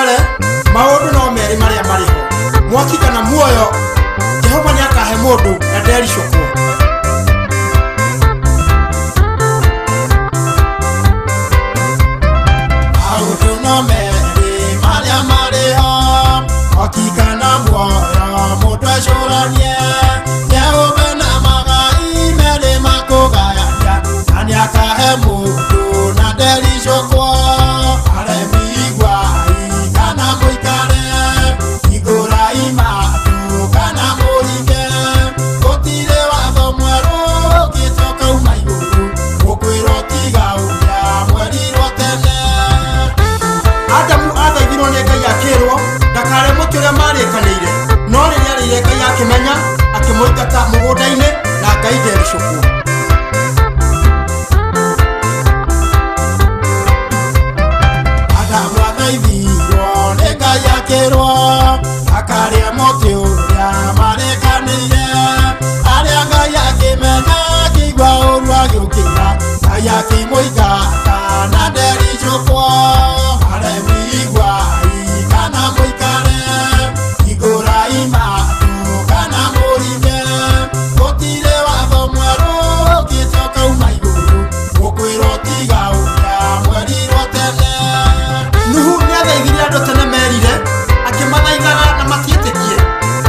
Mũikare maũndũ no merĩ marĩa marĩ ho, mwaki kana muoyo. Jehova nĩakahe mũndũ na ndericũkwo. Maũndũ no merĩ marĩa marĩ ho, mwaki kana muoyo, mũndũ ecũranie. Nyeupe na magai merĩ makũgayania, na nĩakahe mũndũ na ndericũkwo. Aremi iguai kana mũikare, hingũrai matũ kana mũringe. Gũtirĩ watho mwerũ ũngĩcoka uma igũrũ, mũkwĩrwo tiga ũrĩa mwerirwo tene. Adamu athaithirwo nĩ Ngai akĩrwo ndakarĩe mũtĩ ũrĩa marĩkanĩire, no rĩrĩa arĩire Ngai akĩmenya, akĩmũingata mũgũnda-inĩ na Ngai ndericũkwo. Adamu athaithirwo nĩ Ngai akĩrwo akarĩe mũtĩ ũrĩa marĩkanĩire, arĩa Ngai akĩmenya akĩigua ũru agĩũkĩra, Ngai akĩmũingata na ndericũkwo. Aremi iguai kana mũikare, hingũrai matũ kana mũringe. Gũtirĩ watho mwerũ ũngĩcoka uma igũrũ, mũkwĩrwo tiga ũrĩa mwerirwo tene. Nuhu nĩathaithirie andũ tene merire, akĩmathaithaga na matiĩtĩkie.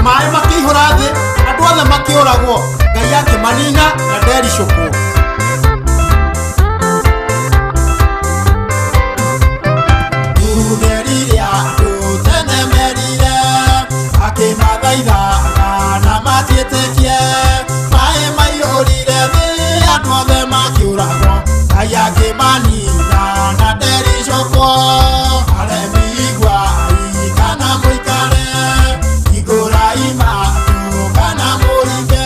Maĩ makĩihũra thĩ, andũ othe makĩũragwo, Ngai akĩmanina na ndericũkwo. Nuhu nĩerire andũ tene merire, akĩmathaithaga na matiĩtĩkie. Maĩ maihũrire thĩ, andũ othe makĩũragwo, Ngai akĩmanina na ndericũkwo. Aremi iguai kana mũikare, hingũrai matũ kana mũringe.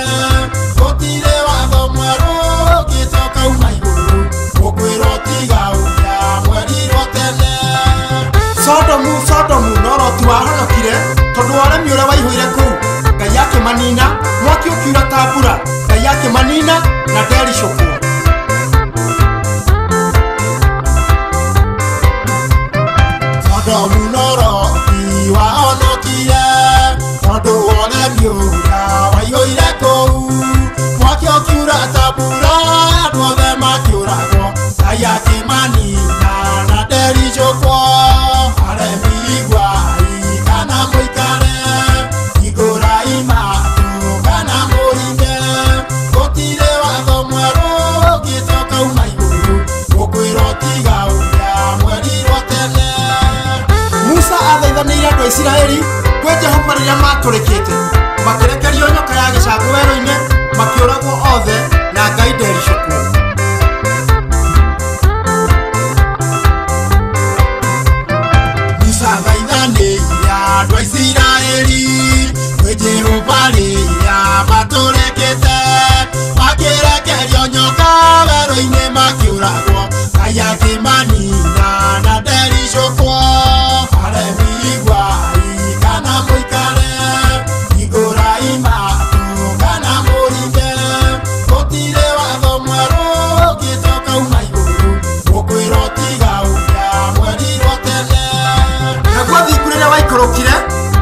Gũtirĩ watho mwerũ ũngĩcoka uma igũrũ, mũkwĩrwo tiga ũrĩa mwerirwo tene. Sodomu, Sodomu no Loti wahonokire tondũ wa ũremi ũrĩa waihũire kũu. Ngai akĩmanina, mwaki ũkiura ta mbura, Ngai akĩmanina na ndericũkwo. Sodomu no Loti wahonokire tondũ wa ũremi ũrĩa waihũire kũu. Mwaki ũkiura ta mbura, andũ othe makĩũragwo, Ngai akĩmanina na ndericũkwo. Aremi iguai kana mũikare, hingũrai matũ kana mũringe. Gũtirĩ watho mwerũ ũngĩcoka uma igũrũ, mũkwĩrwo tiga ũrĩa mwerirwo tene. Musa athaithanĩire andũ a Isiraeli kwĩ Jehova rĩrĩa matũrĩkĩte, makĩrekerio nyoka ya gĩcango werũ-inĩ, makĩũragwo othe na Ngai ndericũkwo. Musa athaithanĩire andũ a Isiraeli kwĩ Jehova rĩrĩa matũrĩkĩte, makĩrekerio nyoka werũ-inĩ makĩũragwo, Ngai akĩmanina na ndericũkwo. Aremi iguai kana mũikare, hingũrai matũ kana mũringe. Gũtirĩ watho mwerũ ũngĩcoka uma igũrũ, mũkwĩrwo tiga ũrĩa mwerirwo tene. Naguo thingu rĩrĩa waikũrũkire,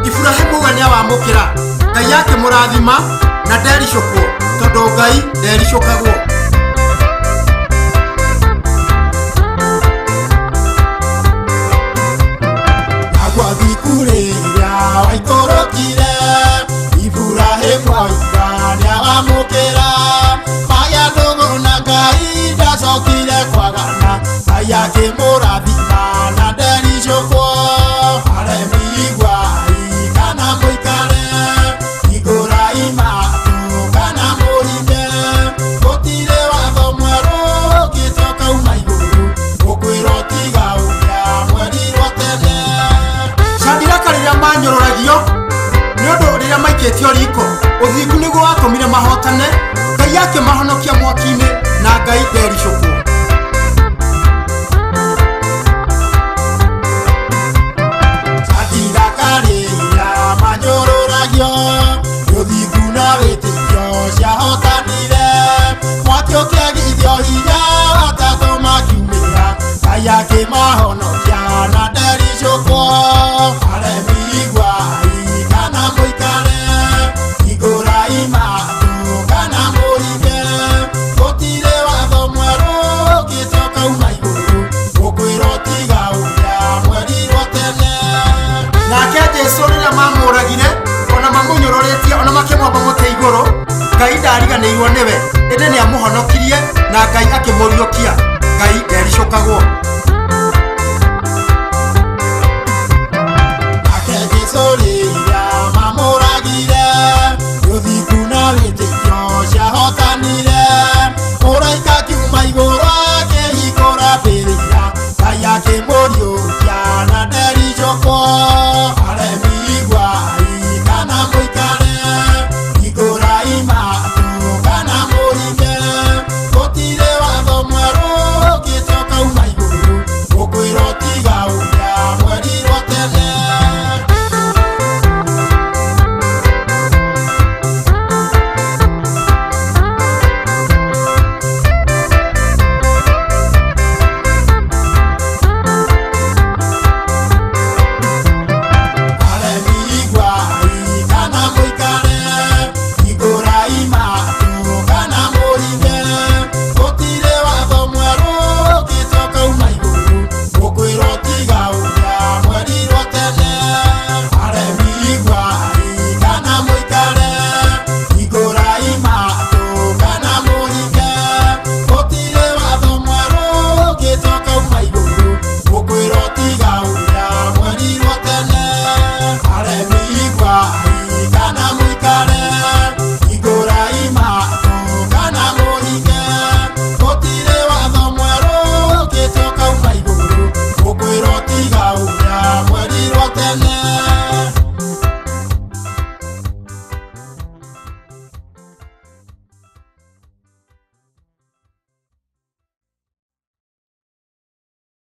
Iburahĩmu we nĩawamũkĩra, Ngai akĩmũrathima na ndericũkwo, tondũ Ngai ndericũkagwo. Naguo thingu rĩrĩa waikũrũkire, Iburahĩmu oiga nĩawamũkĩra, magĩa ndũgũ na Ngai ndacokire kwagana, Ngai akĩmũrathima na ndericũkwo. Aremi iguai kana mũikare, hingũrai matũ kana mũringe. Gũtirĩ watho mwerũ ũngĩcoka uma igũrũ, mũkwĩrwo tiga ũrĩa mwerirwo tene. Shadiraka rĩrĩa manyũrũragio nĩ ũndũ rĩrĩa maikĩtio riko, ũthingu nĩguo watũmire mahotane, Ngai akĩmahonokia mwaki-inĩ na Ngai ndericũkwo.